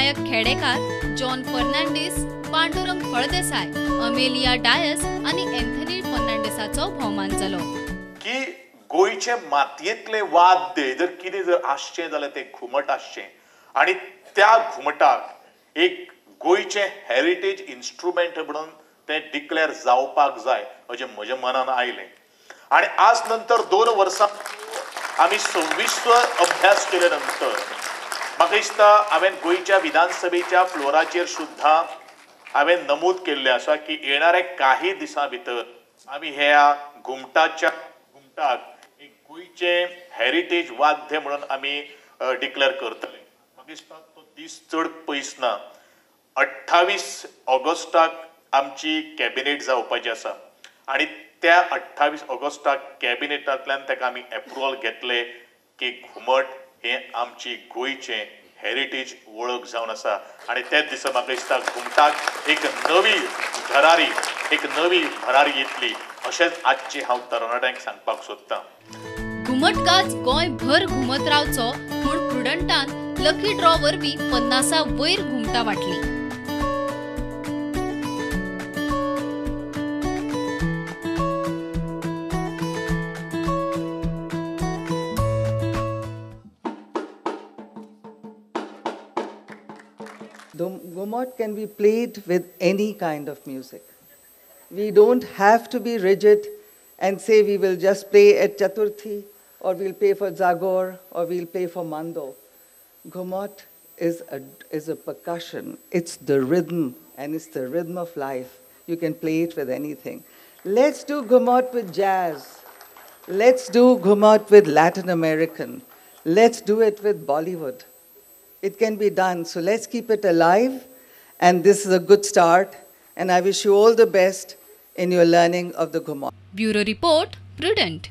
Vinayak Khedekar, John Fernandes, Pandurang Phaldesai, Amelia Dias आनी Anthony फर्नांडीसाचो भोवमान जालो. की गोंयचे मातयेंतले वाद्य जर कितें जर आसचें जाल्यार तें घुमट आसचें आनी त्या घुमटाक एक गोंयचें हेरिटेज इन्स्ट्रुमेंट म्हणून तें डिक्लेअर जावपाक जाय अशें म्हज्या मनान आयलें. आनी आज नंतर 2 वर्सां आमी सविस्तर अभ्यास केले नंतर म्हाका दिसता हांवें गोंयच्या विधानसभेच्या फ्लोराचेर सुद्दां हांवें नमूद केल्लें आसा की येणाऱ्या काही दिसां भितर आमी ह्या घुमटाक एक गोंयचें हेरिटेज वाद्य म्हणून आमी डिक्लेअर करतले. म्हाका दिसता तो दीस चड पयस ना. 28 ऑगस्टाक आमची कॅबिनेट जावपाची आसा आनी त्या 28 ऑगस्टाक कॅबिनेटांतल्यान ताका आमी एप्रुवल घेतले की घुमट हें आमची गोंयचें हेरिटेज वळख जावन आसा. आनी त्याच दिसा म्हाका दिसता घुमटाक एक नवी भरारी, एक नवी भरारी येतली अशेंच आजची हांव तरणाट्यांक सांगपाक सोदतां. घुमट गाज गोंयभर घुमत रावचो म्हूण प्रुडंटान लकी ड्रॉ वरवीं 50 वयर घुमटां वांटली. Ghumat can be played with any kind of music. We don't have to be rigid and say we will just play at Chaturthi or we'll play for Zagor or we'll play for Mando. Ghumat is a percussion. It's the rhythm, and it's the rhythm of life. You can play it with anything. Let's do Ghumat with jazz. Let's do Ghumat with Latin American. Let's do it with Bollywood. It can be done, so let's keep it alive, and this is a good start, and I wish you all the best in your learning of the Ghumat. Bureau Report, Prudent.